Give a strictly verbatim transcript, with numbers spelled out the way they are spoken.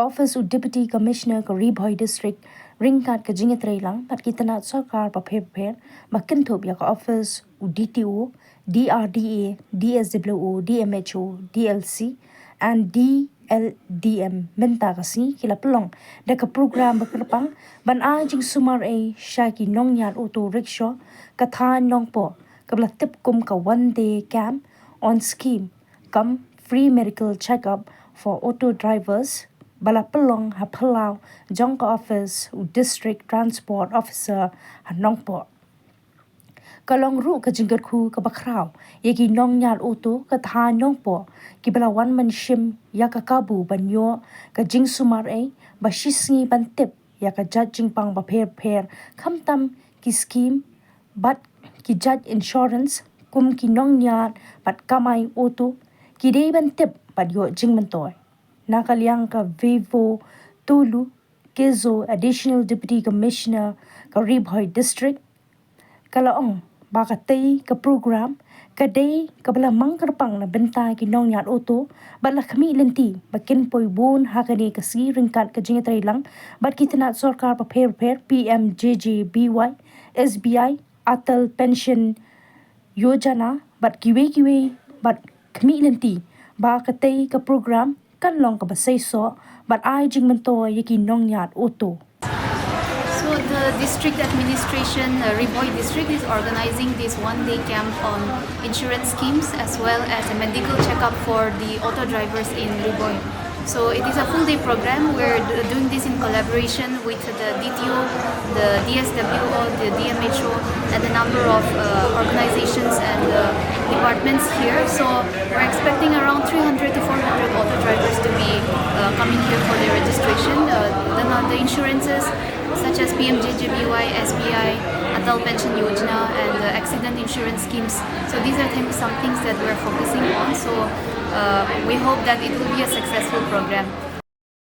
Office u Deputy Commissioner ka Ri Bhoi District ryngkat ka jingïatreilang bad ki tnat sorkar bapher bapher ba kynthup ïa ka office u D T O, D R D A, D S W O, D M H O, D L C and D L D M mynta ka sngi ki la pynlong da ka program ba kyrpang ban ai jingsumar ei sha ki nongñiad auto rickshaw ka thaiñ Nongpoh, kaba la tip kum ka One Day Camp on Scheme cum free medical checkup for auto drivers, ba la pynlong ha phyllaw jong ka office u District Transport Officer ha Nongpoh. Ka long ruh ka jingkyrkhu kaba khraw ïa ki nongñiad auto ka thaiñ Nongpoh kiba la wan mynsiem ïa ka kabu ban ïoh ka jingsumar ei ba shisngi ban tip ïa ka jait jingpang bapher bapher, khamtam ki scheme bad ki jait insurance kum ki nongñiad bad kamai auto ki dei ban tip bad ïoh jingmyntoi. Na ka liang ka Vivo Tolu Kezo, Additional Deputy Commissioner ka Ri Bhoi District, ka la ong ba katei ka program ka dei kaba la mang kyrpang na bynta ki nongñiad auto bad la khmih lynti ba kin poi bun ha kane ka sngi ryngkat ka jingïatreilang bad ki tnat sorkar bapher bapher, P M J J B Y, S B I, Atal Pension Yojana bad kiwei kiwei, bad khmih lynti ba katei ka program kan long kaba seisoh bad ai jingmyntoi ïa ki nongñiad auto. So the district administration, uh, Ri Bhoi district is organizing this one-day camp on insurance schemes as well as a medical checkup for the auto drivers in Ri Bhoi. So it is a full-day program. We're d- doing this in collaboration with the D T O, the D S W O, the D M H O, and a number of uh, organizations and uh, departments here. So we're expecting around three hundred to four hundred auto drivers to be uh, coming here for their registration. Uh, the, the insurances such as P M J J B Y, S B I, Atal Pension Yojana, and uh, accident insurance schemes. So these are things, some things that we're focusing on. So uh, we hope that it will be a successful program.